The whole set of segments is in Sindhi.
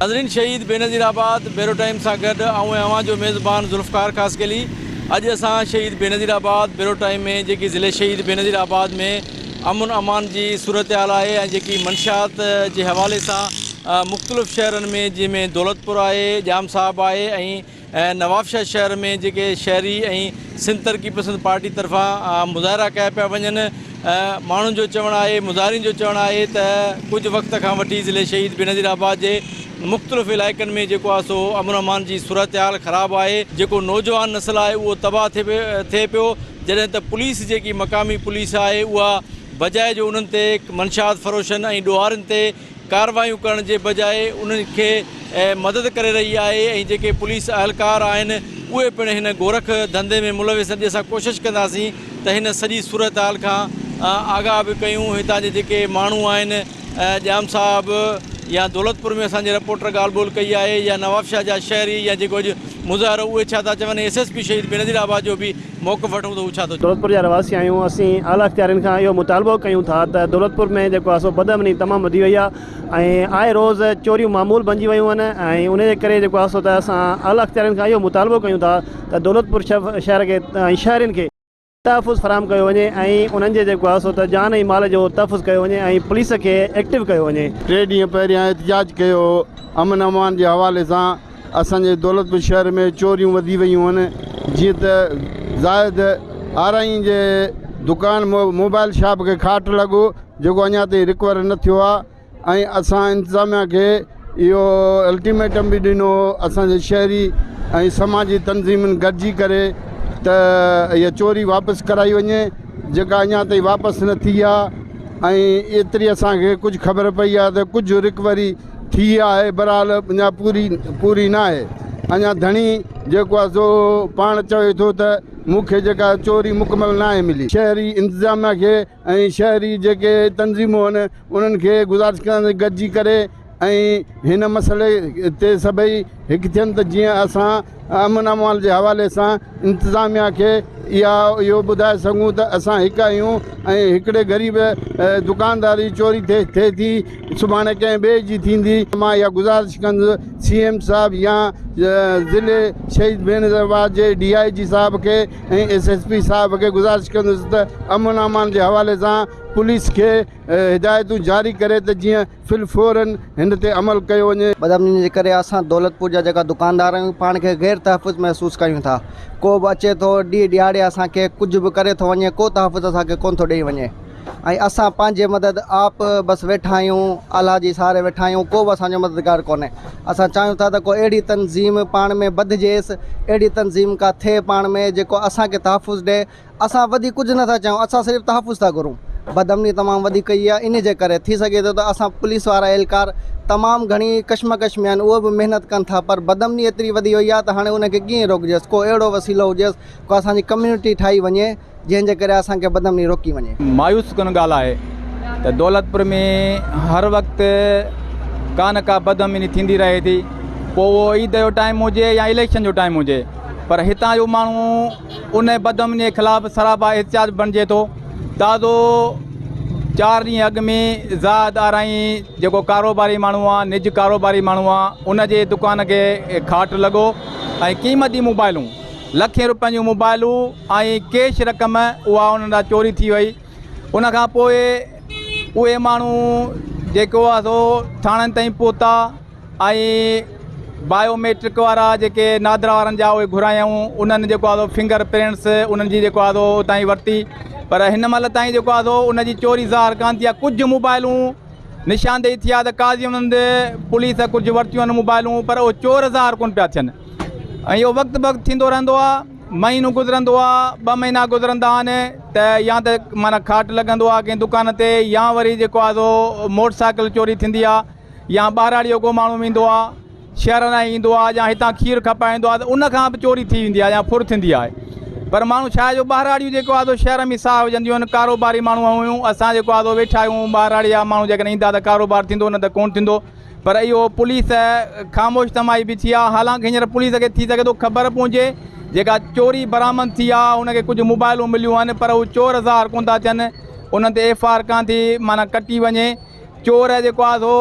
ناظرين شهيد بينظير آباد بيرو ٽائيم سان گڏ آئون ۽ اوهان جو ميزبان ذوالفقار خاصخيلي اڄ اسان شهيد بينظير آباد بيرو ٽائيم ۾ جيڪي ضلعي شهيد بينظير آباد ۾ امن امان جي صورتحال آهي ۽ جيڪي منشيات جي حوالي سان مختلف شهرن ۾ جنهن ۾ دولتپور آهي ڄام صاحب آهي ۽ نوابشاهه شهر ۾ جيڪي شهري ۽ سنڌ ترقي پسند پارٽي طرفان مظاهرا ڪيا پيا وڃن ماڻهن جو چوڻ آهي مظاهرين جو چوڻ آهي ته ڪجهه وقت کان وٺي ضلعي شهيد بينظير آباد جي مختلف علائقن ۾ جيڪو آهي سو امن امان جي صورتحال خراب آهي جيڪو نوجوان نسل آهي اهو تباهه ٿئي پيو جڏهن ته پوليس جيڪي مقامي پوليس آهي اها بجاء جو انهن تي منشيات فروشن ۽ ڏوهارين تي ڪارروايون ڪرڻ جي بجاء انهن کي مدد ڪري رهي آهي ۽ جيڪي پوليس اهلڪار آهن اهي پڻ هن گورک ڌنڌي ۾ ملوث اڄ اسان ڪوشش ڪنداسين ته هن سڄي صورتحال کان آگاهه به ڪيون هتان جي جيڪي ماڻهو آهن ڄام صاحب يا دولتپور ۾ اسان جي رپورٽر ڳالهه ٻولهه ڪئي آهي يا نوابشاهه جا شهري يا جيڪو اڄ مظاهرو اهي ڇا ٿا چون ايس ايس پي شهيد بينظير آباد جو به موقف وٺون ته هو ڇا ٿو چوي. دولتپور جا رهواسي آهيون اسين اعليٰ اختيارين کان اهو مطالبو ڪيون ٿا ته دولتپور ۾ جيڪو آهي سو بدامني تمام وڌي وئي آهي ۽ آئي روز چوريون معمول بنجي ويون آهن ۽ ان جي ڪري جيڪو آهي سو ته اسان اعليٰ اختيارين کان اهو مطالبو ڪيون ٿا ته دولتپور شهر کي ۽ شهرين کي تحفظ فراهم ڪيو وڃي ۽ انهن جي جيڪو آهي سو ته جان ۽ مال جو تحفظ ڪيو وڃي ۽ پوليس کي ايڪٽو ڪيو وڃي. ٽي ڏينهن پهريان احتجاج ڪيو هو امن امان جي حوالي سان اسان جي دولتپور شهر ۾ چوريون وڌي ويون آهن جيئن ته زاهد آرائين جي دڪان موبائل شاپ کي کاٽ لڳو جيڪو اڃا تائين رڪور نه ٿيو آهي ۽ اسان انتظاميا کي اهو الٽيميٽم به ڏنو هو اسان جي شهري ۽ سماجي تنظيمن گڏجي ڪري ته اها چوري واپس ڪرائي وڃي جيڪا اڃا تائين واپس نه ٿي آهي ۽ ايتري اسان کي ڪجهه خبر پئي آهي ته ڪجهه رڪوري ٿي آهي بهرحال اڃا پوري پوري نه آهي اڃا ڌڻي جيڪو آهي سو پاڻ چوي ٿو ته مون کي جيڪا چوري مڪمل نه آهي ملي شهري انتظاميا کي ۽ شهري جيڪي تنظيمون آهن انهن کي گذارش ڪنداسين ته گڏجي ڪري ۽ هن مسئلي تي سڀئي هڪ ٿين ته جيئن اسان امن امان جي حوالي سان انتظاميا کي اها اهو ٻڌائي سگهون ته اسان هڪ آهيون ۽ هڪڙي غريب دڪاندار جي چوري ٿئي ٿئي ٿي سڀاڻي ڪنهن ٻئي جي ٿيندي. مان اها گذارش ڪندس سي ايم صاحب يا ضلعي شهيد بينظير آباد جي ڊي I جي صاحب کي ۽ ايس ايس پي صاحب کي گذارش ڪندس ته امن امان جي حوالي سان پوليس کي هدايتون جاري ڪري ته جيئن في الفورن هن تي عمل ڪيو وڃي. بدامني جي ڪري اسان دولتپور جا جيڪا دڪاندار آهيون پاڻ کي غير تحفظ محسوس ڪيون ٿا ڪو به اچي ٿو ڏينهن ڏهاڙي اسان کي ڪجهه به ڪري ٿو وڃي ڪو تحفظ اسان کي ڪونه ٿو ڏئي وڃي ۽ اسان پنهنجي مدد آپ بس ويٺا آهيون الله جي سهاري ويٺا آهيون ڪو به اسان جو مددگار ڪونهي اسان چاهيون ٿا ته ڪو اهڙي تنظيم پاڻ ۾ ٻڌجيس اهڙي تنظيم ڪا ٿئي پاڻ ۾ جيڪو اسان کي تحفظ ڏئي اسان وڌيڪ ڪجهه نٿا چاهيون اسان صرف تحفظ ٿا گهرون. بدامني تمام وڌيڪ ڪئي آهي ان جي ڪري ٿي سگهي ٿو ته اسان پوليس وارا اهلڪار تمام گهڻي ڪشمڪش ۾ آهن اهي به محنت ڪن ٿا پر بدامني ايتري وڌي وئي آهي ته هاڻي ان کي ڪيئن روڪجيس ڪو اهڙو وسيلو هجيس ڪو اسان جي ڪميونٽي ٺاهي وڃي جنهن جي ڪري اسان کي بدامني روڪي وڃي. مايوس ڪن ڳالهه آهي ته دولتپور ۾ هر وقت ڪا نه ڪا بدامني ٿيندي رهي ٿي پوء اهو عيد جو ٽائيم هجي يا اليڪشن جو ٽائيم هجي پر هتان جو ماڻهو ان بدامني خلاف سراپا احتجاج بڻجي ٿو. تازو چار ڏينهن اڳ ۾ زاهد آرائين جيڪو ڪاروباري ماڻهو آ نج ڪاروباري ماڻهو آ ان جي دڪان کي کاٽ لڳو ۽ قيمتي موبائلون لکين روپين جون موبائلون ۽ ڪيش رقم اها انهن تان چوري ٿي وئي ان کان پوء اهي ماڻهو جيڪو آ سو ٿاڻن تائين پهتا ۽ بايو ميٽرڪ وارا جيڪي نادرا وارن جا اهي گهرايائون انهن جيڪو آهي سو فنگر پرنٽس انهن جي جيڪو آهي سو اتان ئي ورتي پر هن مهل تائين جيڪو آهي سو ان جي چوري ظاهر ڪانه ٿي آهي ڪجهه موبائلون نشاندهي ٿي آهي ته قاضي احمد پوليس ڪجهه ورتيون آهن موبائلون پر اهي چور ظاهر ڪونه پيا ٿين ۽ اهو وقت بوقت ٿيندو رهندو آهي مهينو گذرندو آهي ٻه مهينا گذرندا آهن ته يا ته معنيٰ کاٽ لڳندو آهي ڪنهن دڪان تي يا وري جيڪو آهي سو موٽر سائيڪل چوري ٿيندي آهي يا ٻهراڙي جو ڪو ماڻهو ويندو آ شهر ڏانهن ايندو آ يا هتان کير کپائيندو آ ته ان کان به چوري ٿي ويندي آ يا ڦر ٿيندي آهي پر ماڻهو ڇا آهي جو ٻهراڙيون جيڪو آ سو شهر ۾ ساهه وجهنديون آهن ڪاروباري ماڻهو آهيون اسان جيڪو آ سو ويٺا آهيون ٻهراڙي جا ماڻهو جيڪڏهن ايندا ته ڪاروبار ٿيندو نه ته ڪونه ٿيندو پر اهو پوليس خاموش تمائي بيٺي آ حالانڪ هينئر پوليس کي ٿي سگهي ٿو خبر پهچي جيڪا چوري برآمد ٿي آ ان کي ڪجهه موبائلون مليون آهن پر هو چور ظاهر ڪونه ٿا ٿين انهن تي ايف I R ڪانه ٿي معنيٰ ڪٽي وڃي. چور جيڪو آهي سو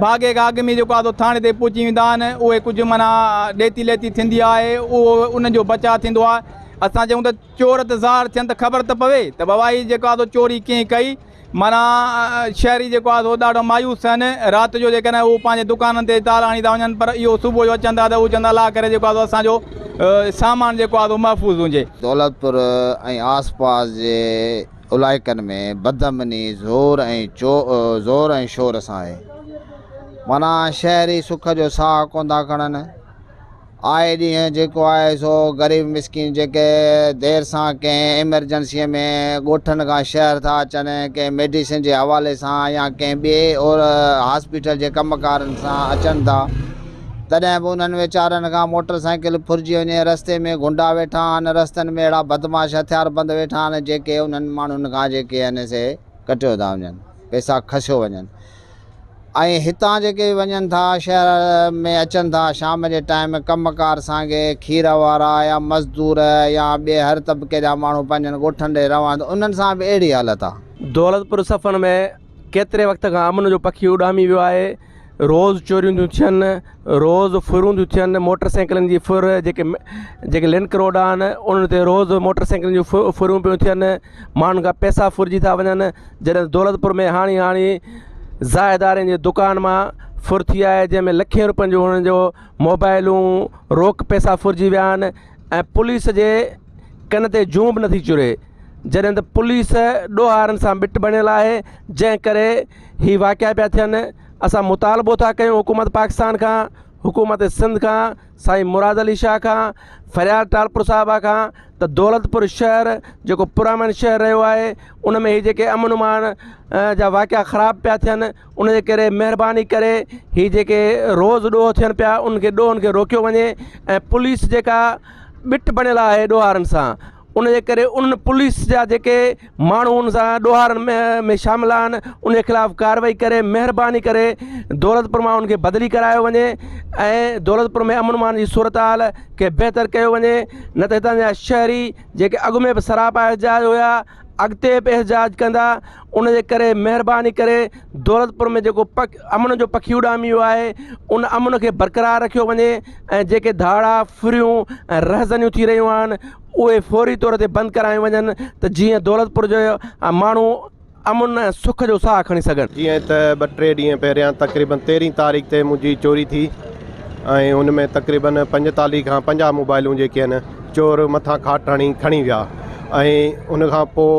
ڀاڳي کان اڳ ۾ جيڪو آهي سو ٿاڻي تي پهچي ويندا آهن اهي ڪجهه معنيٰ ڏيتي ليتي ٿيندي آهي اهو انهن جو بچاء ٿيندو آهي اسان چئون ته چور ته ظاهر ٿين ته خبر ته پوي ته بابا هي جيڪو آهي سو چوري ڪنهن ڪئي معنيٰ شهري جيڪو آهي سو ڏاڍو مايوس آهن رات جو جيڪڏهن هو پنهنجي دڪانن تي تالا هڻي ٿا وڃن پر اهو صبح جو اچن ٿا ته هو چوندا الله ڪري جيڪو آهي سو اسان جو سامان جيڪو آهي سو محفوظ هجي. دولتپور ۽ آس پاس جي علائقن ۾ بدامني زور ۽ زور ۽ شور سان آهي. معنيٰ شهري سک جو ساهه ڪونه ٿا کڻن. آئي ڏينهن جيڪو آهي سو غريب مسڪين جيڪي دير سان ڪنهن ايمرجنسيء ۾ ڳوٺن کان شهر ٿا اچن ڪنهن ميڊيسن جي حوالي سان يا ڪنهن ٻئي اور هاسپيٽل جي ڪم ڪارن سان اچن ٿا تڏهن به انهن ويچارن کان موٽر سائيڪل ڦرجي وڃي رستي ۾ غنڊا ويٺا آهن رستن ۾ اهڙا بدمعاش هٿياربند ويٺا آهن جيڪي انهن ماڻهن کان جيڪي آهن سي ڪٽيو ٿا وڃن پئسا کسيو وڃن ۽ هتان جيڪي به وڃن ٿا شهر ۾ اچن ٿا شام جي ٽائيم ڪم ڪار سانگي کير وارا يا مزدور يا ٻئي هر طبقي جا ماڻهو پنهنجن ڳوٺن ڏي روان ته انهن سان به اهڙي حالت آ. دولتپور صفن ۾ ڪيتري وقت کان امن جو پکي اڏامي ويو آهي روز چوريون ٿيون ٿين روز ڦرون ٿيون ٿين موٽر سائيڪلن جي ڦر جيڪي جيڪي لنڪ روڊ آهن انهن تي روز موٽر سائيڪلن جون ڦرون پيون ٿين ماڻهن کان پئسا ڦرجي ٿا وڃن جڏهن دولتپور ۾ هاڻي هاڻي زاهد آرين جي دڪان مان ڦر ٿي آهي جنهن ۾ لکين روپين جو هنن جو موبائلون روڪ پئسا ڦرجي ويا آهن ۽ پوليس جي ڪن تي جون به نٿي چري جڏهن ته پوليس ڏوهارن سان ٻٽ بڻيل آهي جنهن ڪري هي واقعا پيا ٿين اسان مطالبو ٿا ڪيون حڪومت پاڪستان کان حڪومت سنڌ کان سائين مراد علي شاهه کان فريال ٽالپر صاحبه کان ته دولتپور شهر جيڪو پرامن شهر رهيو آهي ان ۾ هي جيڪي امن امان جا واقعا خراب پيا ٿين ان جي ڪري مهرباني ڪري هي جيڪي روز ڏوهه ٿين پيا ان کي ڏوهن کي روڪيو وڃي ۽ پوليس جيڪا ٻٽ بڻيل آهي ڏوهارن سان ان جي ڪري انهن پوليس جا جيڪي ماڻهو ان سان ڏوهارن ۾ شامل آهن ان جي خلاف ڪارروائي ڪري مهرباني ڪري دولتپور مان ان کي بدلي ڪرايو وڃي ۽ دولتپور ۾ امن امان جي صورتحال کي بهتر ڪيو وڃي نه ته هتان جا شهري جيڪي اڳ ۾ به سراپا احتجاج هيا اڳتي به احتجاج ڪندا ان جي ڪري مهرباني ڪري دولتپور ۾ جيڪو پک امن جو پکي اڏامي ويو آهي ان امن کي برقرار رکيو وڃي ۽ جيڪي ڌاڙا ڦريون ۽ رهزنيون ٿي رهيون آهن اهي فوري طور تي بند ڪرايون وڃن ته جيئن دولتپور جو ماڻهو امن ۽ سک جو ساهه کڻي سگهن. جيئن ته ٻه ٽي ڏينهن پهريان تقريبن تيرهين تاريخ تي منهنجي چوري ٿي ۽ ان ۾ تقريبن پنجيتاليهه کان 50 موبائلون جيڪي آهن چور مٿان کاٽ هڻي کڻي ويا ۽ ان کان پوء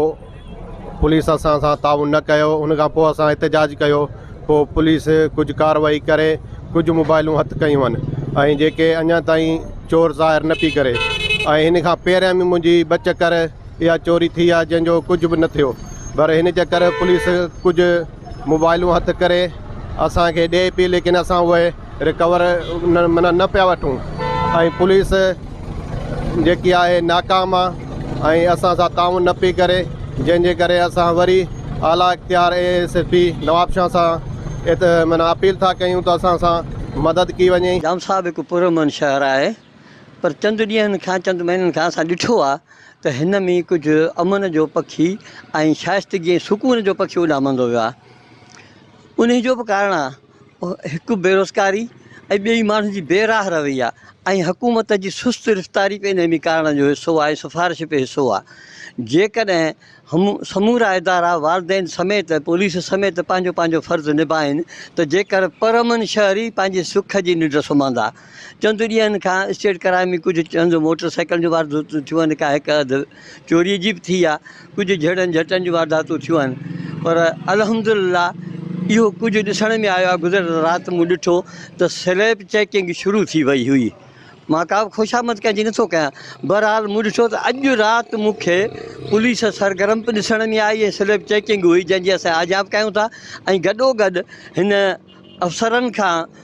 پوليس اسان سان تعاون نه ڪيو ان کان پوء اسان احتجاج ڪيو پوء پوليس ڪجهه ڪارروائي ڪري ڪجهه موبائلون هٿ ڪيون آهن ۽ جيڪي اڃا تائين چور ظاهر نه پئي ڪري ۽ هن کان پهريان به منهنجي ٻه چڪر اها چوري ٿي آهي جنهن جو ڪجهه به نه ٿيو پر هن چڪر پوليس ڪجهه موبائلون هٿ ڪري اسان کي ڏئي پئي ليڪن اسان اهي رڪور معنيٰ نه پيا وٺون ۽ پوليس جيڪي آهي ناڪام آ ۽ اسان سان تعاون نه پئي ڪري جنهن جي ڪري اسان وري اعليٰ اختيار اي ايس پي نوابشاهه سان معنيٰ اپيل ٿا ڪيون ته اسان سان مدد ڪئي وڃي. ڄام صاحب هڪ پرامن شهر آهي پر چند ڏينهن کان چند مهينن کان اسان ڏٺو آهي ته هن ۾ ڪجهه امن جو پکي ۽ شائستگي ۽ سڪون جو پکي اڏامندو ويو آهي انهي جو به ڪارڻ آهي هڪ بيروزگاري ۽ ٻئي ماڻهن جي بي راهه روي آهي ۽ حڪومت جي سست رفتاري به انهي ۾ ڪارڻ جو حصو آهي ۽ سفارش به حصو آهي جيڪڏهن هم سمورا ادارا والدين سميت پوليس سميت پنهنجو پنهنجو فرض نڀائين ته جيڪر پرامن شهري پنهنجي سک جي ننڊ سمهندا چند ڏينهن کان اسٽيٽ ڪرائم ۾ ڪجهه چند موٽر سائيڪلن جون وارداتون ٿيون آهن ڪا هڪ اڌ چوري جي به ٿي آ ڪجهه جهيڙن جهٽن جون وارداتون ٿيون آهن پر الحمدلله اهو ڪجهه ڏسڻ ۾ آيو آهي گذريل رات مون ڏٺو ته سليپ چيڪنگ شروع ٿي وئي هئي مان ڪا به خوشامد ڪنهن جي نٿو ڪيان بهرحال مون ڏٺو ته اڄ رات مون کي پوليس سرگرم به ڏسڻ ۾ آئي ۽ سليپ چيڪنگ هئي جنهن جي اسان آجيان به ڪيون ٿا ۽ گڏوگڏ هن افسرن کان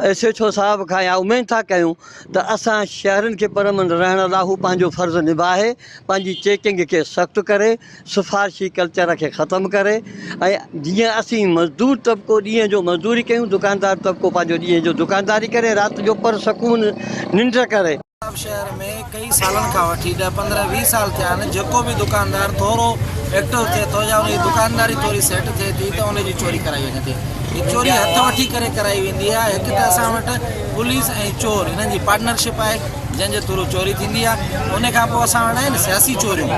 ايس ايڇ او صاحب کان اها اميد ٿا ڪيون ته اسان شهرين کي پرامن رهڻ لاء هو پنهنجو فرض نڀاهي پنهنجي چيڪنگ کي سخت ڪري سفارشي ڪلچر کي ختم ڪري ۽ جيئن اسين مزدور طبقو ڏينهن جو مزدوري ڪيون دڪاندار طبقو پنهنجو ڏينهن جو دڪانداري ڪري رات جو پر سڪون ننڊ ڪري. پنجاب شهر ۾ ڪئي سالن کان وٺي ڏهه 15 20 سال ٿيا آهن جيڪو به دڪاندار ٿورو ايڪٽو ٿئي ٿو يا ان جي دڪانداري ٿوري سيٽ ٿئي ٿي ته ان جي چوري ڪرائي وڃي ٿي. هي چوري هٿ وٺي ڪري ڪرائي ويندي آهي هڪ ته اسان وٽ پوليس ۽ چور هنن جي پارٽنرشپ آهي جنهن جي ٿرو چوري ٿيندي آهي ان کان پوء اسان وٽ آهن سياسي چوريون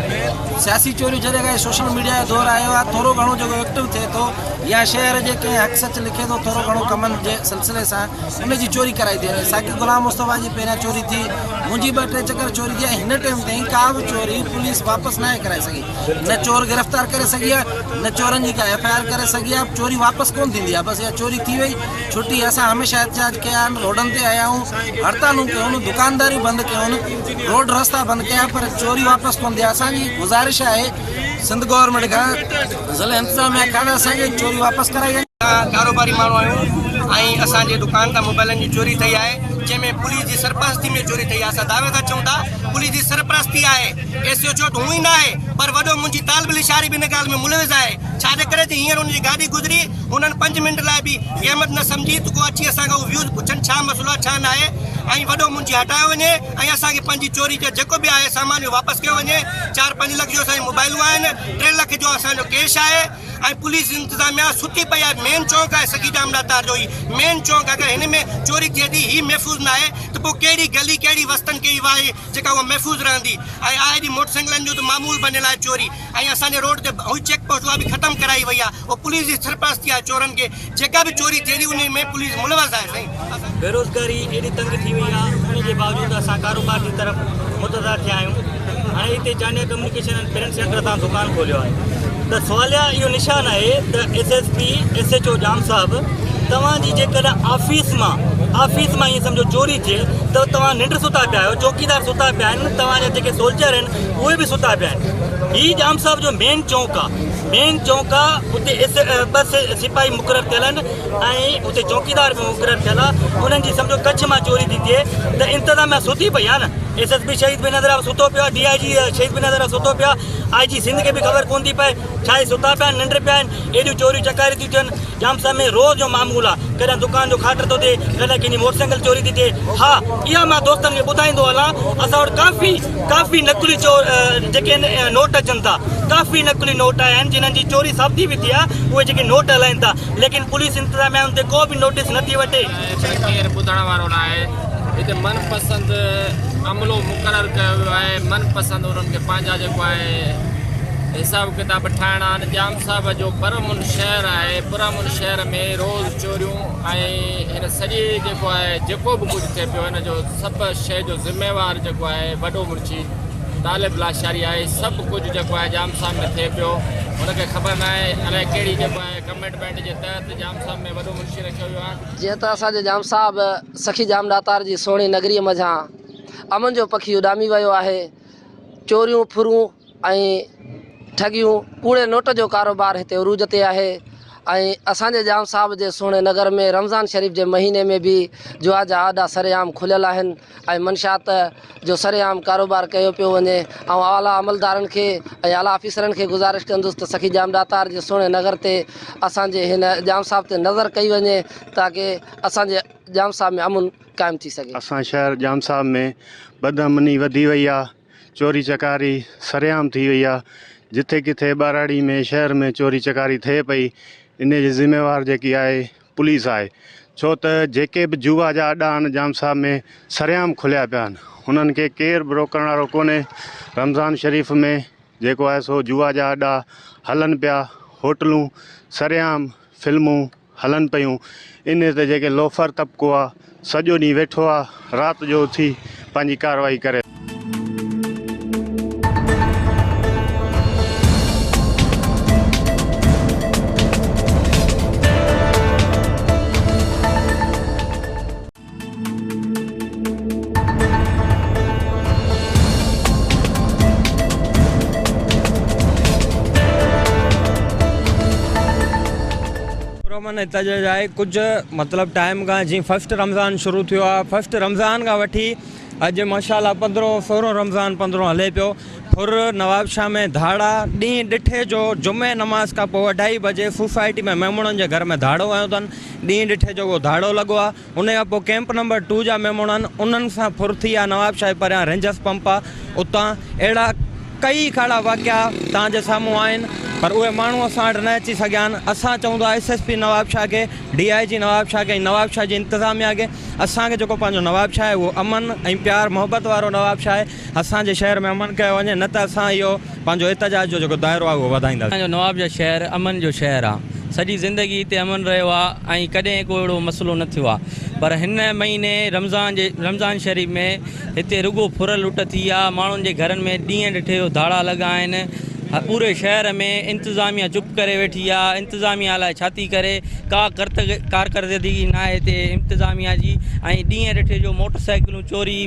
سياسي چوريون جڏهن کان سوشل ميڊيا جو دور آيو آهي ٿورو گهڻو جيڪو ايڪٽو ٿئي ٿو يا شهر جي ڪنهن حق سچ لکي ٿو ٿورو گهڻو ڪمن جي سلسلي سان ان جي چوري ڪرائي ٿي وڃي ساقي غلام مصطفيٰ جي پهريان چوري ٿي منهنجي ٻه ٽي چڪر چوري ٿي ۽ هن ٽيم تائين ڪا به چوري پوليس واپس ناهي ڪرائي سگهي نه چور گرفتار ڪري سگهي آهي نه چورن جي ڪا ايف I R ڪري سگهي آهي چوري واپس ڪونه ٿيندي آهي بس اها چوري ٿي وئي ڇٽي اسان هميشه احتجاج ڪيا آهن روڊن تي آيا آهيون هڙتالون ڪيون دڪانداريون بند ڪيون روڊ رستا بند ڪيا پر چوري واپس ڪونه ٿي اسان جي گذارش آهي سنڌ گورنمينٽ کان ضلع انتظاميا کان اسان کي چوري واپس ڪرائي وڃي. اسان ڪاروباري ماڻهو آهيون ۽ اسان جي دڪان تان موبائلن جي چوري ٿئي آهي جنهن ۾ پوليس جي سرپرستي ۾ چوري ٿئي آهي اسان دعوي سان چئون ٿا پوليس جي سرپرستي آهي ايس ايڇ او ته هونئن ئي ناهي پر وڏو منهنجي طالب لشاري به ان ڳالهه ۾ ملوث آهي ڇا جي ڪري ته هينئر ان جي گاڏي گذري هنن پنج منٽ لاء به غيمت نه سمجهي ته ڪو اچي اسان کان اهو ويوز پڇن ڇا مسئلو آهي ڇا ناهي ۽ وڏو منهنجي هٽايو وڃي ۽ اسان کي پنهنجي چوري جو جيڪو به آهي سامان اهو واپس ڪيو وڃي چار پنج لک جو اسان جون موبائلون آهن ٽي لک جو اسان جو ڪيش آهي ۽ پوليس انتظاميا ستي پئي آهي مين چونڪ آهي سگي ڄام ڏاتار جو هي مين چونڪ اگر هن ۾ چوري ٿئي ٿي هي محفوظ ناهي ته پوء ڪهڙي گلي ڪهڙي وستن ڪهڙي واهي جيڪا اها محفوظ رهندي ۽ آئي ڏينهن موٽر سائيڪلن جو ته معمول بنيل آهي چوري ۽ اسان جي روڊ تي هئي چيڪ پوسٽ اها به ختم ڪرائي وئي آهي اهو پوليس جي سرپرستي آهي چورن کي جيڪا به چوري ٿئي ٿي انهي ۾ پوليس ملوث آهي سائين. بيروزگاري ايڏي تنگ ٿي وئي آهي ان جي باوجود اسان ڪاروبار جي طرف متوجه ٿيا آهيون هاڻي هتي Chandia communication and print centre تان دڪان کوليو آهي ته سواليا اهو نشان آهي ته S S P S H O Jam Sahib توهان جي جيڪڏهن آفيس مان آفيس مان ائين سمجهو چوري ٿئي ته توهان ننڊ ستا پيا آهيو چوڪيدار ستا پيا آهن توهان جا جيڪي سولجر آهن اهي به ستا پيا آهن هي ڄام صاحب جو مين چونڪ آ مين چونڪ آ اتي ايس ٻه سپاهي مقرر ٿيل آهن ۽ اتي چوڪيدار به مقرر ٿيل آ انهن جي سمجهو ڪڇ مان چوري ٿي ٿئي ته انتظاميا ستي پئي آ نه ايس ايس پي شهيد بينظير آباد ستو پيو آ ڊي I جي شهيد بينظير آباد ستو پيو آ آء جي سنڌ کي به خبر ڪون ٿي پئي ڇا هي ستا پيا آهن ننڊ پيا آهن ايڏيون چوريون چڪاريون ٿيون ٿين ڄام صاحب ۾ روز جو معمول آ ڪڏهن دڪان جو کاٽ ٿو ٿئي ڪڏهن ڪنهن جي موٽر سائيڪل چوري ٿي ٿئي ها اها مان دوستن کي ٻڌائيندو هلان اسان وٽ ڪافي ڪافي نقلي چور جيڪي نوٽ اچن ٿا ڪافي نقلي نوٽ آيا آهن جنهن جي چوري ثابتي به ٿي آ اهي جيڪي نوٽ هلائين ٿا ليڪن پوليس انتظاميا ان تي ڪو به نوٽيس نٿي وٺي. پر ڪير ٻڌڻ وارو ناهي هتي من پسند عملو مقرر ڪيو ويو آهي من پسند انهن کي پنهنجا جيڪو آهي حساب ڪتاب ٺاهڻا آهن ڄام صاحب جو پرامن شهر آهي پرامن شهر ۾ روز چوريون ۽ هن سڄي جيڪو آهي جيڪو به ڪجهه ٿئي پيو هن جو سڀ شيء جو ذميوار جيڪو آهي وڏو منشي طالب لاشاري آهي سڀ ڪجهه جيڪو آهي ڄام صاحب ۾ ٿئي پيو هن کي خبر ناهي الائي ڪهڙي جيڪو آهي ڪمٽمينٽ جي تحت ڄام صاحب ۾ وڏو منشي رکيو ويو آهي. جيئن ته اسان جو ڄام صاحب سخي ڄام ڏاتار جي سهڻي نگريء منجهان امن جو پکي اڏامي ويو آهي. چوريون، ڦرون ۽ ٺڳيون، ڪوڙي نوٽ جو ڪاروبار هتي عروج تي آهي ۽ اسان جي ڄام صاحب جي سهڻي نگر ۾ رمضان شريف جي مهيني ۾ به جوا جا اڏا سرعام کليل آهن ۽ منشيات جو سرعام ڪاروبار ڪيو پيو وڃي. آئون اعليٰ عملدارن کي ۽ اعليٰ آفيسرن کي گذارش ڪندس ته سخي ڄام ڏاتار جي سهڻي نگر تي اسان جي هن ڄام صاحب تي نظر ڪئي وڃي تاڪه اسان جي ڄام صاحب ۾ امن قائم ٿي سگهي. اسان شهر ڄام صاحب ۾ بدامني وڌي وئي آ چوري چڪاري سرعام ٿي وئي آ جٿي ڪٿي ٻهراڙي ۾ شهر ۾ چوري چڪاري ٿئي پئي انهي جي ذميوار جيڪي آهي پوليس آهي ڇو ته جيڪي به جوا جا اڏا آهن ڄام صاحب ۾ سرعام کليا پيا آهن انهن کي ڪير به روڪڻ وارو ڪونهي رمضان شريف ۾ جيڪو آهي سو جوا جا اڏا هلن پيا هوٽلون سرعام فلمون هلن پيون انهي تي جيڪي لوفر طبقو آ سڄو ڏينهن ويٺو آ رات جو اٿي پنهنجي ڪارروائي ڪري. پرامن احتجاج آهي ڪجهه مطلب ٽائيم کان جيئن فرسٽ رمضان شروع ٿيو آهي فرسٽ رمضان کان وٺي اڄ ماشاء الله پندرهون سورهون رمضان پندرهون هلي پيو ڦر نوابشاهه ۾ ڌاڙا ڏينهن ڏٺي جو جمعي نماز کان پوء اڍائي بجي سوسائٽي ۾ ميمڻن جي گهر ۾ ڌاڙو هنيو اٿن ڏينهن ڏٺي جو اهو ڌاڙو لڳو آهي ان کان پوء ڪئمپ نمبر ٽو جا ميمڻ آهن انهن سان ڦر ٿي آ نوابشاهه جي پريان رينجرس پمپ آ اتان اهڙا ڪئي ڪھڙا واقعا توهان جي سامهون آهن پر اهي ماڻهو اسان وٽ نه اچي سگهيا آهن. اسان چئون ٿا ايس ايس پي نوابشاهه کي، ڊي I جي نوابشاهه کي ۽ نوابشاهه جي انتظاميا کي اسان کي جيڪو پنهنجو نوابشاهه آهي اهو امن ۽ پيار محبت وارو نوابشاهه آهي اسان جي شهر ۾ امن ڪيو وڃي نه ته اسان اهو پنهنجو احتجاج جو جيڪو دائرو آهي اهو وڌائينداسين. اسان جو نوابشاهه شهر امن جو شهر آ سڄي زندگي هتي امن رهيو آ ۽ ڪڏهن ڪو اهڙو مسئلو نه ٿيو آ پر هن مهيني رمضان جي رمضان شريف ۾ هتي رڳو ڦر لٽ ٿي آ ماڻهن جي گهرن ۾ ڏينهن ڏٺي جو ڌاڙا لڳا آهن پوري شهر ۾ انتظاميا چپ ڪري ويٺي آ انتظاميا الائي ڇا ٿي ڪري ڪا ڪارڪردگي ناهي هتي انتظاميا جي ۽ ڏينهن ڏٺي جو موٽر سائيڪلون چوري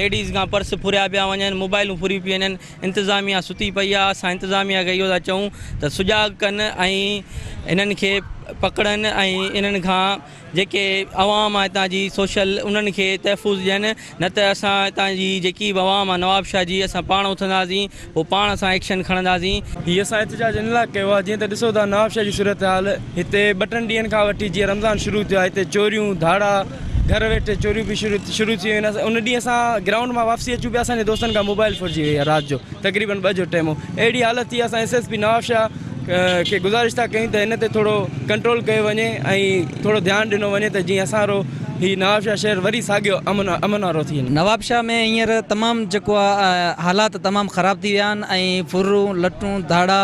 ليڊيز کان پرس ڦريا پيا وڃن موبائلون ڦري پيون وڃن انتظاميا ستي پئي آ اسان انتظاميا کي اهو ٿا چئون ته سجاڳ ڪن ۽ انهن کي پڪڙن ۽ انهن کان جيڪي عوام آ هتان جي سوشل انهن کي تحفظ ڏين نه ته اسان هتان جي جيڪي به عوام آ نوابشاهه جي اسان پاڻ اٿنداسين پوء پاڻ اسان ايڪشن کڻنداسين. هي اسان احتجاج ان لاء ڪيو آهي جيئن ته ڏسو ٿا نوابشاهه جي صورتحال هتي ٻه ٽن ڏينهن کان وٺي جيئن رمضان شروع ٿيو آهي هتي چوريون ڌاڙا گهر ويٺي چوريون به شروع شروع ٿي ويون آهن ان ڏينهن اسان گرائونڊ مان واپسي اچون پيا اسان جي دوستن کان موبائل ڦرجي وئي آهي رات جو تقريبن ٻه جو ٽيم هو اهڙي حالت ٿي اسان ايس ايس پي نوابشاهه کي گذارش ٿا ڪيون ته هن تي ٿورو ڪنٽرول ڪيو وڃي ۽ ٿورو ڌيان ڏنو وڃي ته جيئن اسان رو هي نوابشاهه شهر وري ساڳيو امن امن وارو ٿي وڃي. نوابشاهه ۾ هينئر تمام جيڪو آ حالات تمام خراب ٿي ويا آهن ۽ ڦرون لٽون ڌاڙا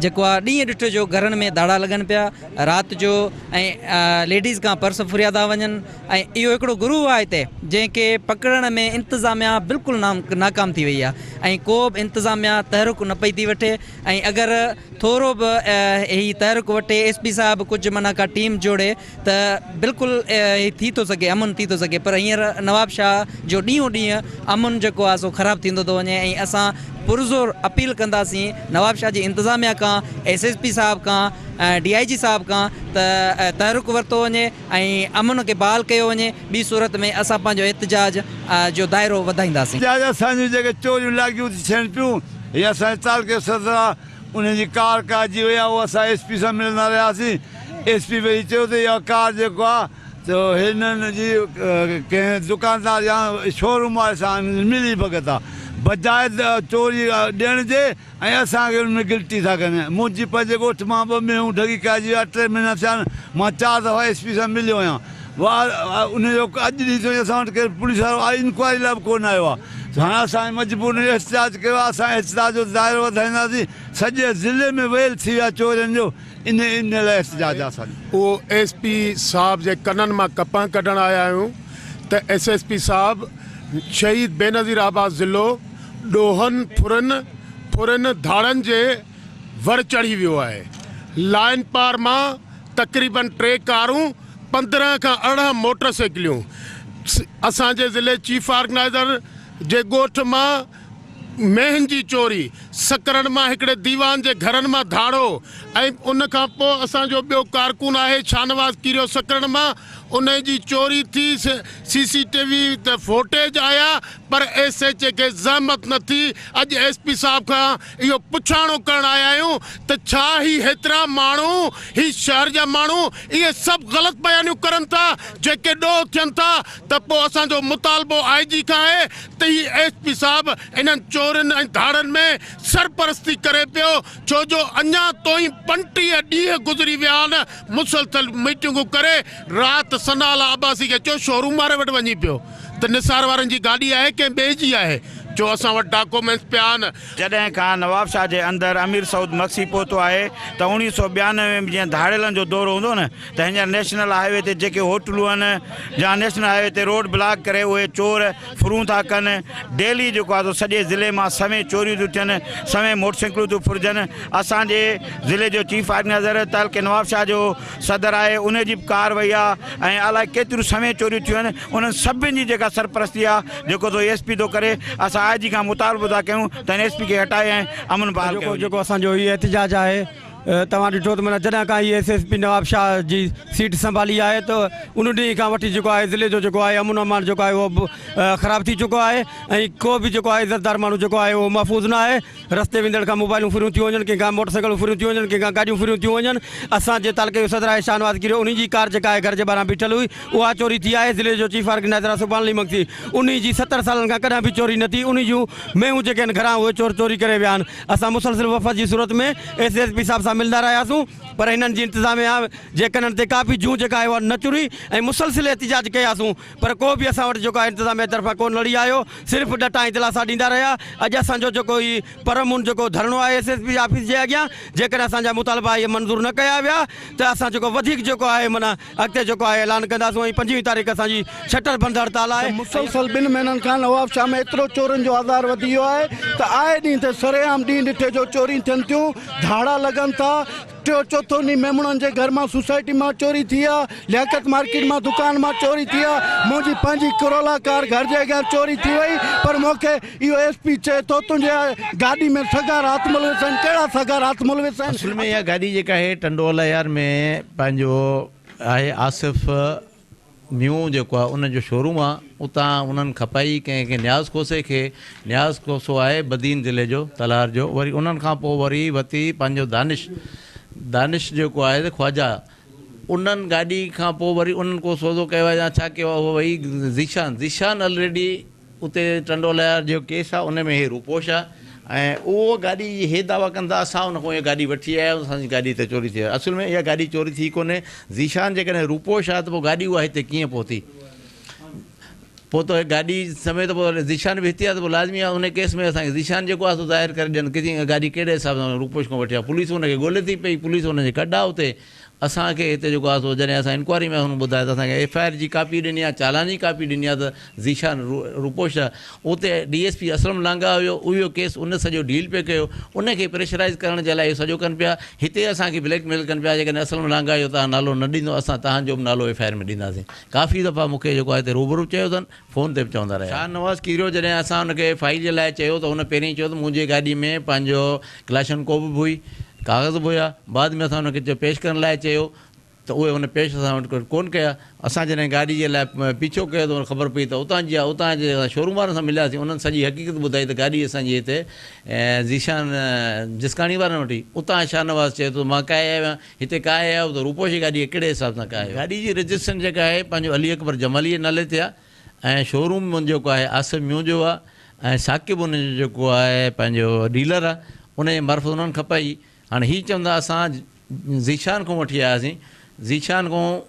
جيڪو آ ڏينهن ڏٺو جو گهرن ۾ ڌاڙا لڳن پيا رات جو ۽ ليڊيز کان پرس ڦريا ٿا وڃن ۽ اهو هڪڙو گروهه آ هتي جنهن کي پڪڙڻ ۾ انتظاميا بلڪل ناڪام ٿي وئي آ ۽ ڪو به انتظاميا تحرڪ نه پئي ٿي وٺي ۽ اگر ٿورو به هي تحرڪ وٺي ايس پي صاحب ڪجهه معنيٰ ڪا ٽيم جوڙي ته بلڪل هي ٿي ٿو سگهي امن ٿي ٿو سگهي پر هينئر نوابشاهه جو ڏينهون ڏينهن امن جيڪو آهي سو خراب ٿيندو ٿو وڃي ۽ اسان پرزور اپيل ڪنداسين نوابشاهه جي انتظاميا کان ايس ايس پي صاحب کان ڊي I جي صاحب کان ته تحرڪ ورتو وڃي ۽ امن کي بحال ڪيو وڃي ٻي صورت ۾ اسان پنهنجو احتجاج جو دائرو وڌائينداسين. احتجاج اسان جون جيڪي چوريون لاڳيون ٿي ٿين پيون هي اسان جي تعلقي صدر آ انهي جي ڪار ڪاهجي وئي آ اهو اسان ايس پي سان ملندا رهياسين ايس پي وري چيو ته اها ڪار جيڪو آ ته هنن جي ڪنهن دڪاندار يا شوروم واري سان ملي ڀڳت آ بجاء چوري ڏيڻ جي ۽ اسان کي ان ۾ گلٽي ٿا ڪن. منهنجي پنهنجي ڳوٺ مان ٻه مينهون ڍڳي کائجي ويا، ٽي مهينا ٿيا آهن، مان چار دفعا ايس پي سان مليو آهيان، ان جو اڄ ڏينهن تائين اسان وٽ ڪير پوليس وارو انڪوائري لاء به ڪونه آيو آهي، هاڻي اسان مجبور احتجاج ڪيو آهي، اسان احتجاج جو دائرو وڌائينداسين، سڄي ضلعي ۾ ويل ٿي ويا چورين جو، ان لاء احتجاج آهي اسان جو. اهو ايس پي صاحب جي ڪنن مان ڪپهه ڪڍڻ آيا آهيون ته ايس ايس پي صاحب شهيد بينظير آباد ضلعو ڏوهن، ڦرن، ڦرن، ڌاڙن جي ور چڙهي ويو آهي. لائن پار مان تقريبن ٽي ڪارون، 15 کان 18 موٽر سائيڪليون، اسان جي ضلعي چيف آرگنائيزر جي ڳوٺ مان مينهن جي چوري، سڪرنڊ مان هڪڙي ديوان جي گهرن مان ڌاڙو ۽ ان کان پوء اسان جو ٻيو ڪارڪن آهي شاهنواز ڪيريو سڪرنڊ مان انهي جي چوري ٿي، سي سي ٽي وي تي فوٽيج آيا پر ايس ايڇ اي کي زحمت نه ٿي، اڄ ايس پي صاحب کان اهو پڇاڻو ڪرڻ آيا آهيون ته ڇا هي هيترا ماڻهو، هي شهر جا ماڻهو اهي سڀ غلط بيانيون ڪرن ٿا، جيڪي ڏوهه ٿين ٿا ته پوء اسان جو مطالبو آء جي کان آهي ته هي ايس پي صاحب انهن چورين ۽ ڌاڙن ۾ سرپرستي ڪري پيو، ڇو جو اڃا توئين 35 ڏينهن گذري ويا آهن، مسلسل ميٽنگون ڪري رات ثناء الله عباسي کي چيو شوروم واري وٽ وڃي پيو ته نثار وارن جي گاڏي آهي ڪنهن ٻئي جي آهي جو اسان وٽ ڊاڪومينٽس پيا آهن. جڏهن کان نوابشاهه جي اندر امير سعود مگسي پهتو آهي ته 1992 ۾ جيئن ڌاڙيلن جو دور هوندو نه ته هينئر نيشنل هاء وي تي جيڪي هوٽلون آهن يا نيشنل هاء وي تي روڊ بلاڪ ڪري اهي چور ڦرون ٿا ڪن ڊيلي جيڪو آهي سو سڄي ضلعي مان سوين چوريون ٿيون ٿين سوين موٽرسائيڪلون ٿيون ڦرجن اسان جي ضلعي جو چيف آرگنائيزر تعلقي نوابشاهه جو صدر آهي ان جي به ڪار وئي آهي ۽ الائي ڪيتريون سوين چوريون ٿيون آهن انهن سڀني جي جيڪا سرپرستي آهي جيڪو سو ايس پي ٿو ڪري اسان آء جي کان مطالبو ٿا ڪيون ته هن ايس پي کي هٽائي ۽ امن بحال ڪيو وڃي. جيڪو اسان جو هي احتجاج آهي توهان ڏٺو ته معنيٰ جڏهن کان هي ايس ايس پي نوابشاهه جي سيٽ سنڀالي آهي ته ان ڏينهن کان وٺي جيڪو آهي ضلعي جو جيڪو آهي امن امان جيڪو آهي اهو به خراب ٿي چڪو آهي ۽ ڪو به جيڪو آهي عزتدار ماڻهو جيڪو آهي اهو محفوظ نه آهي رستي ويندڙ کان موبائلون ڦريون ٿيون وڃن، ڪنهن کان موٽر سائيڪلون ڦريون ٿيون وڃن، ڪنهن کان گاڏيون ڦريون ٿيون وڃن. اسان جي تعلقي جو صدر آهي شاهنواز ڪيريو، انهي جي ڪار جيڪا آهي گهر جي ٻاهران بيٺل هئي، اها چوري ٿي آهي. ضلعي جو چيف آرگنائيزر آهي سبحان علي مگسي، انهي جي 70 سالن کان ڪڏهن به چوري نه ٿي، انهي جون مينهون جيڪي آهن گهران اهي چور چوري ڪري ويا آهن. اسان مسلسل وفد جي صورت ۾ ايس ايس پي صاحب سان. سان ملندا رهياسون پر هنن جي انتظاميا جي ڪنن تي ڪا به جون جيڪا آهي اها نه چري ۽ مسلسل احتجاج ڪياسون پر ڪو به اسان وٽ جيڪو آهي انتظاميا طرفان ڪو نڙي آيو صرف ڏٽا ۽ دلاسا ڏيندا رهيا. اڄ اسان جو جيڪو هي پرامن جيڪو ڌرڻو آهي ايس ايس پي آفيس جي اڳيان جيڪڏهن اسان جا مطالبا اهي منظور نه ڪيا ويا ته اسان جيڪو وڌيڪ جيڪو آهي معنيٰ اڳتي جيڪو آهي اعلان ڪنداسون ۽ 25 تاريخ اسان جي شٽر بند هڙتال آهي. ته مسلسل ٻن مهينن کان نوابشاهه ۾ ايترو چورن جو آزار وڌي ويو آهي ته آئي ڏينهن تي سرعام ڏينهن ڏٺي جو چوريون ٿين ٿيون، ڌاڙا لڳن ٿا، ٽيو چوٿون ڏينهن ميمڻن جي گهر مان سوسائٽي مان چوري ٿي آ، لياقت مارڪيٽ مان دڪان مان چوري ٿي آ، منهنجي پنهنجي ڪرولا ڪار گهر جي اڳيان چوري ٿي وئي پر مونکي اهو ايس پي چئي ٿو تنهنجي گاڏي ۾ سگها رات ملوث آهن، ڪهڙا سگها رات ملوث آهن؟ اصل ۾ اها گاڏي جيڪا آهي ٽنڊو الهيار ۾ پنهنجو آهي آصف ميون جيڪو آهي ان جو شوروم آهي اتان انهن کپائي ڪنهن کي نياز کوسي کي نياز کوسو آهي بدين ضلعي جو تلهار جو وري انهن کان پوء وري وتي پنهنجو دانش دانش جيڪو آهي ته خواجه انهن گاڏي کان پوء وري انهن ڪو سودو ڪيو آهي يا ڇا ڪيو آهي اهو وئي ذيشان ذيشان الريڊي اتي ٽنڊو الهيار جو ڪيس آ ان ۾ هي روپوش آ ۽ اهو گاڏي جي هي دعويٰ ڪن ٿا اسان ان کان اها گاڏي وٺي آيا آهيون اسان جي گاڏي هتي چوري ٿي آهي اصل ۾ اها گاڏي چوري ٿي ڪونهي ذيشان جيڪڏهن روپوش آ ته پوء گاڏي اها هتي ڪيئن پهتي پوء ته گاڏي سميت پوء ذيشان به هتي آ ته پوء لازمي آ ان ڪيس ۾ اسان کي ذيشان جيڪو آ سو ظاهر ڪري ڏين ڪي گاڏي ڪهڙي حساب سان روپوش کان وٺي آ پوليس ان کي ڳولي ٿي پئي پوليس ان جي ڪڍ آ اتي اسان کي هتي جيڪو آهي سو جڏهن اسان انڪوائري ۾ هن ٻڌايو ته اسان کي ايف I R جي ڪاپي ڏني آهي چالان جي ڪاپي ڏني آهي ته ذيشان روپوش آهي اتي D S P Aslam Langah هيو اهو ڪيس ان سڄو ڊيل پئي ڪيو ان کي پريشرائيز ڪرڻ جي لاء اهو سڄو ڪن پيا هتي اسان کي بليڪ ميل ڪن پيا جيڪڏهن اسلم لانگاهه جو توهان نالو نه ڏيندو اسان توهان جو به نالو ايف I R ۾ ڏينداسين ڪافي دفعا مون کي جيڪو آهي هتي روبرو چيو اٿن فون تي به چوندا رهيا. شاهنواز کيريو جڏهن اسان ان کي فائيل جي لاء چيو ته هن پهرين چيو ته منهنجي گاڏي ۾ پنهنجو ڪلاشن ڪوف به هئي، ڪاغذ به هيا، بعد ۾ اسان ان کي پيش ڪرڻ لاء چيو ته اهي هن پيش اسان وٽ ڪونه ڪيا، اسان جڏهن گاڏي جي لاء پيڇو ڪيو ته خبر پئي ته اتان جي آهي، اتان جي اسان شوروم وارن سان ملياسين، انهن سڄي حقيقت ٻڌائي ته گاڏي اسان جي هتي ذيشان جسڪاڻي وارن وٽ هئي، اتان شاهنواز چيو ته مان ڪاهي آيو آهيان، هتي ڪاهي آيو ته روپوشي گاڏي کي ڪهڙي حساب سان ڪاهي آيو. گاڏي جي رجسٽريشن جيڪا آهي پنهنجو علي اڪبر جمالي جي نالي تي آهي ۽ شوروم جيڪو آهي آصف ميون جو آهي ۽ ثاقب ان جو جيڪو آهي پنهنجو ڊيلر آهي ان جي معرفت انهن کپائي هاڻي هي چوندا اسان ذيشان کان وٺي آياسين ذيشان کان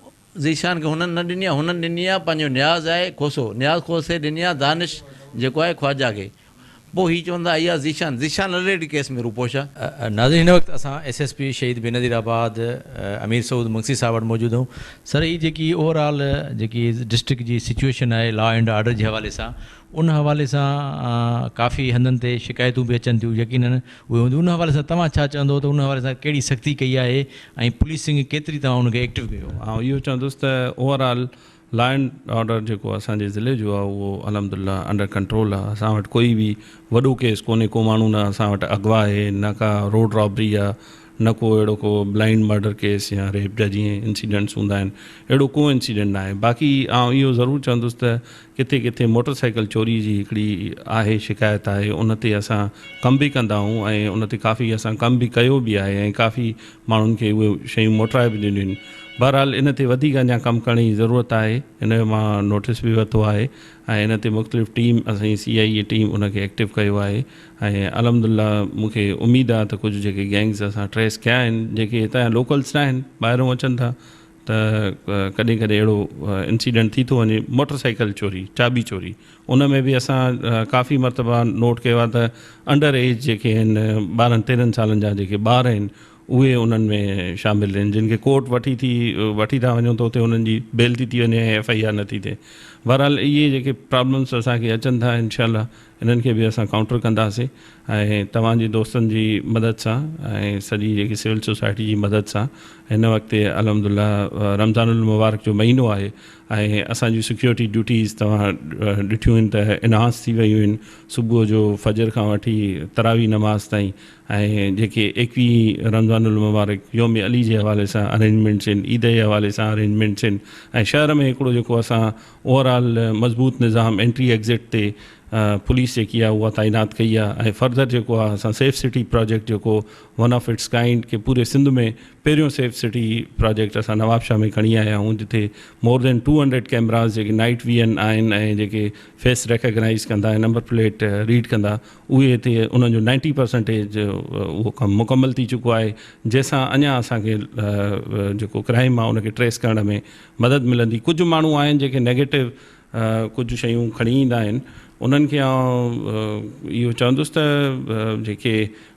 ذيشان کي هنن نه ڏني آهي هنن ڏني آهي پنهنجو نياز آهي کوسو نياز کوسي ڏني آهي دانش جيڪو آهي خواجه کي پوء هي چوندا اها ذيشان ذيشان الريڊي ڪيس ۾ روپوش آ. ناظرين هن وقت اسان ايس ايس پي شهيد بينظير آباد امير سعود مگسي صاحب وٽ موجود آهيون سر هي جيڪي اوور آل جيڪي ڊسٽرڪٽ جي سچوئيشن آهي لا اينڊ آرڊر جي حوالي سان ان حوالي سان ڪافي هنڌن تي شڪايتون به اچن ٿيون يقينن اهي هونديون ان حوالي سان توهان ڇا چوندو ته ان حوالي سان ڪهڙي سختي ڪئي آهي ۽ پوليسنگ ڪيتري توهان ان کي ايڪٽو ڪيو. آئون اهو چوندس ته over all law and order جيڪو اسان جي ضلعي جو آهي اهو الحمد لله انڊر ڪنٽرول آهي اسان وٽ ڪوئي به وڏو ڪيس ڪونهي ڪو ماڻهو نه اسان وٽ اغوا آهي نه ڪا روڊ رابري آهي نه ڪو اهڙو ڪو بلائنڊ مرڊر ڪيس يا ريپ جا جيئن انسيڊنٽس هوندا آهن اهڙو ڪو انسيڊنٽ نه آهي باقي آئون اهو ضرور چوندس ته ڪٿي ڪٿي موٽر سائيڪل چوري جي هڪڙي آهي شڪايت آهي ان تي اسان ڪم به ڪندا آهيون ۽ ان تي ڪافي اسان ڪم به ڪيو به آهي ۽ ڪافي ماڻهن کي اهي شيون موٽرائي به ڏنيون آهن بهرحال ان تي وڌيڪ اڃا ڪم ڪرڻ جي ضرورت آهي ان جو مان نوٽس به ورتو آهي ۽ ان تي مختلف ٽيم اسان جي سي آء اي ٽيم ان کي ايڪٽو ڪيو آهي ۽ الحمد لله مون کي اميد آهي ته ڪجهه جيڪي گينگز اسان ٽريس ڪيا آهن جيڪي هتان جا لوڪلس نه آهن ٻاهرون اچن ٿا ته ڪڏهن ڪڏهن اهڙو انسيڊنٽ ٿي ٿو وڃي موٽر سائيڪل چوري چاٻي چوري ان ۾ به اسان ڪافي مرتبا نوٽ ڪيو آهي ته انڊر ايج جيڪي آهن ٻارهن تيرهن سالن جا جيڪي ٻار آهن اهي انهن ۾ شامل آهن جن کي ڪورٽ وٺي ٿي وٺي ٿا وڃون ته اتي انهن جي بيل ٿي ٿي وڃي ۽ ايف I R نٿي ٿئي بهرحال اهي جيڪي پرابلمس اسان کي اچن ٿا انشاء الله انهن کي به اسان ڪائونٽر ڪنداسين ۽ توهان جي دوستن جي مدد سان ۽ سڄي جيڪي سول سوسائٽي جي مدد سان هن وقت الحمد لله رمضان المبارڪ جو مهينو آهي ۽ اسان جون سيڪيورٽي ڊيوٽيز توهان ڏٺيون آهن ته انهانس ٿي ويون آهن صبح جو فجر کان وٺي تراويح نماز تائين ۽ جيڪي ايڪويهين رمضان المبارڪ يوم علي جي حوالي سان ارينجمينٽس آهن عيد جي حوالي سان ارينجمينٽس آهن ۽ شهر ۾ هڪڙو جيڪو اسان اوور آل مضبوط نظام انٽري ايگزٽ تي پوليس جيڪي آهي اها تعينات ڪئي آهي ۽ فردر جيڪو آهي اسان سيف سٽي پراجيڪٽ جيڪو ون آف اٽس ڪائنڊ ڪي پوري سنڌ ۾ پهريون سيف سٽي پراجيڪٽ اسان نوابشاهه ۾ کڻي آيا آهيون جتي مور دين 200 ڪيمراز جيڪي نائٽ ويئن آهن ۽ جيڪي فيس ريڪگنائز ڪندا ۽ نمبر پليٽ ريڊ ڪندا اهي هتي انهن جو نائنٽي پرسنٽيج اهو ڪم مڪمل ٿي چڪو آهي جنهن سان اڃا اسان کي جيڪو ڪرائيم آهي ان کي ٽريس ڪرڻ ۾ مدد ملندي. ڪجهه ماڻهو آهن جيڪي نيگيٽو ڪجهه شيون کڻي ايندا آهن انهن کي آئون اهو چوندس ته جيڪي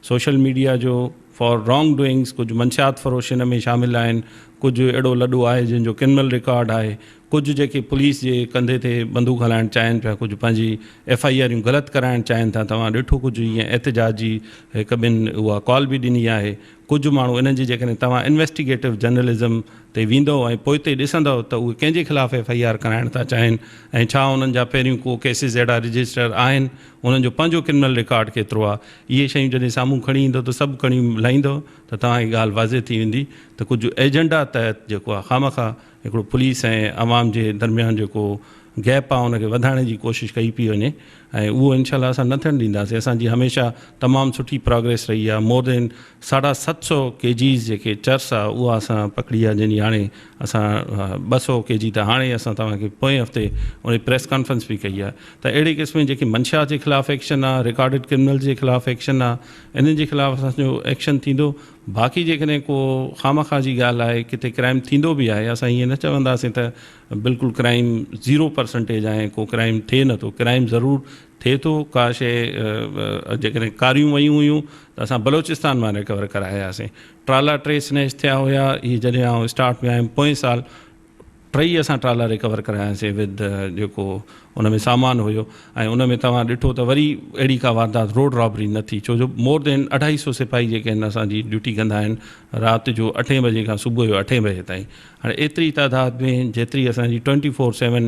سوشل ميڊيا جو فار رانگ ڊوئنگس ڪجهه منشيات فروش ان ۾ شامل آهن، ڪجهه اهڙو لڏو آهي جنهن جو ڪرمنل رڪارڊ آهي، ڪجهه جيڪي پوليس جي ڪنڌي تي بندوق هلائڻ چاهين پيا، ڪجهه پنهنجي ايف I آريون غلط ڪرائڻ چاهين ٿا، توهان ڏٺو ڪجهه ائين احتجاجي هڪ ٻن اها ڪال به ڏني آهي، ڪجهه ماڻهو انهن جي جيڪڏهن توهان انويسٽيگيٽو جرنلزم تي ويندؤ ۽ پوئتي ڏسندؤ ته اهي ڪنهن جي خلاف ايف I R ڪرائڻ ٿا چاهين ۽ ڇا انهن جا پهريون ڪو ڪيسز اهڙا رجسٽر آهن، انهن جو پنهنجو ڪرمنل رڪارڊ ڪيترو آهي، اهي شيون جڏهن سامهون کڻي ايندؤ ته سڀ کڻي لاهيندؤ ته توهان کي ڳالهه واضح ٿي ويندي ته ڪجهه ايجنڊا تحت جيڪو آهي خامخواه هڪڙو پوليس ۽ عوام جي درميان جيڪو گيپ آهي ان کي وڌائڻ جي ڪوشش ڪئي پئي وڃي ۽ اهو انشاء الله اسان نه ٿيڻ ڏينداسين. اسان جي هميشه تمام سٺي پراگريس رهي آهي. مور دين 750 ڪي جيز جيڪي چرس آهي اها اسان پڪڙي آهي جنهن جي هاڻي اسان 200 ڪي جي ته هاڻي اسان توهان کي پوئين هفتي ان جي پريس ڪانفرنس به ڪئي آهي ته اهڙي قسم جي جيڪي منشيات جي خلاف ايڪشن آهي رڪارڊڊ ڪرمنلز جي خلاف ايڪشن آهي انهن جي خلاف اسان جو ايڪشن ٿيندو. باقي جيڪڏهن ڪو خامخواه جي ڳالهه آهي ڪٿي ڪرائم ٿيندو به آهي اسان ائين نه چونداسين ته بلڪل ڪرائم زيرو پرسنٽيج آهي ڪو ڪرائم ٿئي نٿو ڪرائم ضرور ٿئي ٿو ڪا شي جيڪڏهن ڪاريون ويون هيون ته اسان بلوچستان مان ريڪور ڪراياسين ٽرالا ٽي سنيچ ٿيا هيا هي جڏهن آئون اسٽارٽ ۾ آيم پوئين سال ٽئي اسان ٽرالا ريڪور ڪراياسين ود جيڪو ان ۾ سامان هيو ۽ ان ۾ توهان ڏٺو ته وري اهڙي ڪا واردات روڊ رابري نه ٿي ڇو جو مور دين اڍائي سو سپاهي جيڪي آهن اسان جي ڊيوٽي ڪندا آهن رات جو اٺين بجي کان صبح جو اٺين بجي تائين هاڻي ايتري تعداد ۾ جيتري اسان جي twenty four seven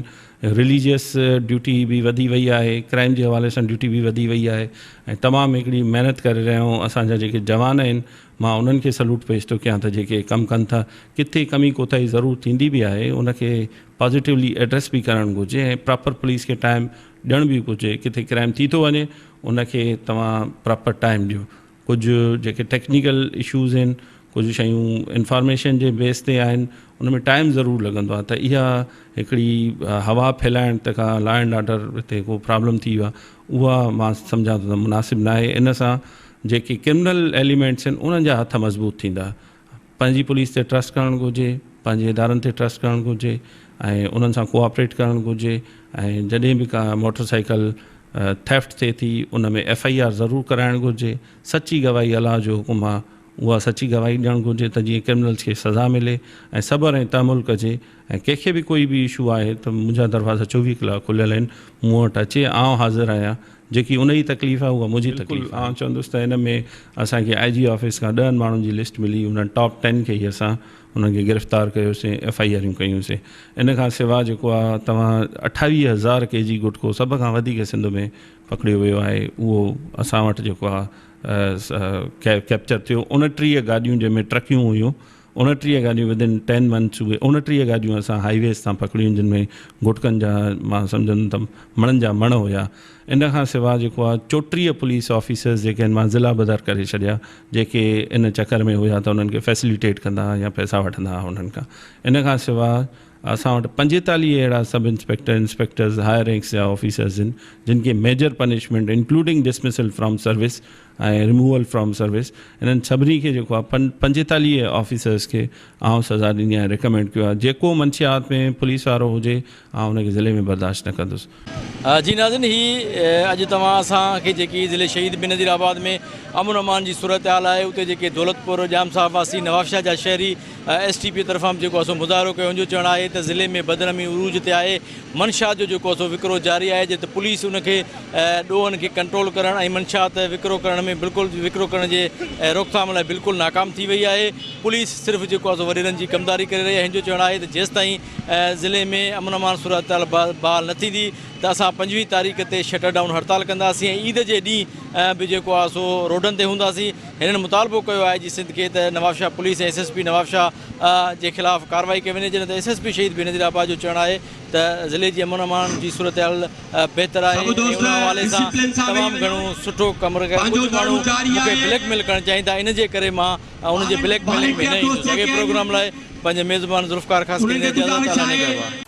religious duty به وڌي وئي آهي ڪرائم جي حوالي سان ڊيوٽي به وڌي وئي آهي ۽ تمام هڪڙي محنت ڪري رهيا آهيون اسان جا جيڪي جوان آهن مان انهن کي سلوٽ پيش ٿو ڪيان ته جيڪي ڪم ڪن ٿا ڪٿي ڪمي ڪوتاهي ضرور ٿيندي به آهي ان کي پازيٽولي ايڊريس به ڪرڻ گهرجي ۽ پراپر پوليس کي ٽائيم ڏيڻ به گهرجي ڪٿي ڪرائم ٿي ٿو وڃي ان کي توهان پراپر ٽائيم ڏيو ڪجهه جيڪي ٽيڪنيڪل اشوز آهن ڪجهه شيون انفارميشن جي بيس تي آهن ان ۾ ٽائيم ضرور لڳندو آهي ته اها هڪڙي هوا ڦهلائڻ ته ڪا لا اينڊ آرڊر تي ڪو پرابلم ٿي ويو آهي اها مان سمجهان ٿو ته مناسب ناهي ان سان جيڪي ڪرمنل ايليمينٽس آهن انهن جا هٿ مضبوط ٿيندا. پنهنجي پوليس تي ٽرسٽ ڪرڻ گهرجي، پنهنجي ادارن تي ٽرسٽ ڪرڻ گهرجي ۽ انهن سان ڪوآپريٽ ڪرڻ گهرجي ۽ جڏهن به ڪا موٽر سائيڪل ٿيفٽ ٿئي ٿي ان ۾ ايف I R ضرور ڪرائڻ گهرجي. سچي گواهي الله جو حڪم آهي اها سچي گواهي ڏيڻ گهرجي ته جيئن ڪرمنلز کي سزا ملي ۽ صبر ۽ تحمل ڪجي ۽ ڪنهن کي به ڪوئي به اشو آهي ته منهنجا دروازا 24 ڪلاڪ کليل آهن مون وٽ اچي آئون حاضر آهيان جيڪي ان جي تڪليف آهي اها منهنجي تڪليف آهي. آئون چوندس ته ان ۾ اسان کي آء جي آفيس کان ڏهن ماڻهن جي لسٽ ملي انهن ٽاپ ٽين کي ئي اسان انهن کي گرفتار ڪيوسين ايف I آريون ڪيونسين ان کان سوا جيڪو آهي توهان 28 هزار ڪي جي گٽڪو سڀ کان وڌيڪ سنڌ ۾ پڪڙيو ويو آهي اهو اسان وٽ جيڪو آهي ڪيپچر ٿيو 29 گاڏيون جنهن ۾ ٽرڪيون هيون 29 گاڏيون ود ان ٽين منٿس اهي 29 گاڏيون اسان هائي ويز تان پڪڙيون جن ۾ گٽڪن جا مان سمجهندم ته مڻن جا مڻ هيا ان کان سوا جيڪو آهي 34 پوليس آفيسرز جيڪي آهن مان ضلع بدر ڪري ڇڏيا جيڪي ان چڪر ۾ هيا ته انهن کي فيسليٽيٽ ڪندا هئا يا پئسا وٺندا هئا انهن کان ان کان سوا اسان وٽ 45 اهڙا sub inspector, inspectors, higher ranks جا آفيسرز آهن جن کي major punishment including dismissal from service ۽ removal from service انهن سڀني کي جيڪو آهي 45 آفيسرز کي آئون سزا ڏني آهي ريڪمينڊ ڪيو آهي جيڪو منشيات ۾ پوليس وارو هجي آئون ان کي ضلعي ۾ برداشت نه ڪندس. جي ناظرين هي اڄ توهان اسان کي جيڪي ضلعي شهيد بينظير آباد ۾ امن امان جي صورتحال آهي اتي جيڪي دولتپور ڄام صاحب واسي نوابشاهه جا شهري ايس ٽي پي طرفان به جيڪو آهي سو مظاهرو ڪيو ان جو چوڻ آهي ته ضلعي ۾ بدنامي عروج تي آهي منشيات جو جيڪو آهي سو وڪرو جاري آهي جتي پوليس ان کي ڏوهن کي ڪنٽرول ڪرڻ ۽ منشيات وڪرو ڪرڻ ۾ بلڪل وڪرو ڪرڻ جي روڪٿام لاء بلڪل ناڪام ٿي وئي آهي پوليس صرف جيڪو آهي سو وڏيرن جي ڪمداري ڪري رهي آهي هن جو چوڻ آهي ته جيستائين ضلعي ۾ امن امان صورتحال بحال نه ٿيندي ته اسان 25 تاريخ تي شٽر ڊائون هڙتال ڪنداسين ۽ عيد جي ڏينهن به جيڪو آهي سو روڊن تي هونداسين. هنن مطالبو ڪيو آء جي سنڌ کي ته Nawabshah police ۽ S S P Nawabshah جي خلاف ڪارروائي ڪئي وڃي جڏهن ته ايس ايس پي شهيد بينظير آباد جو چوڻ آهي ته ضلعي جي امن امان جي صورتحال بهتر آهي ۽ ان حوالي سان تمام گهڻو سٺو ڪم رهيو آهي ڪجهه ماڻهو مون کي بليڪ ميل ڪرڻ چاهين ٿا ان جي ڪري مان انهن جي بليڪ ميلنگ ۾ نه ايندس اڳئين پروگرام لاء پنهنجي ميزبان ذوالفقار خاصخيلي کي اجازت الله نگهبان.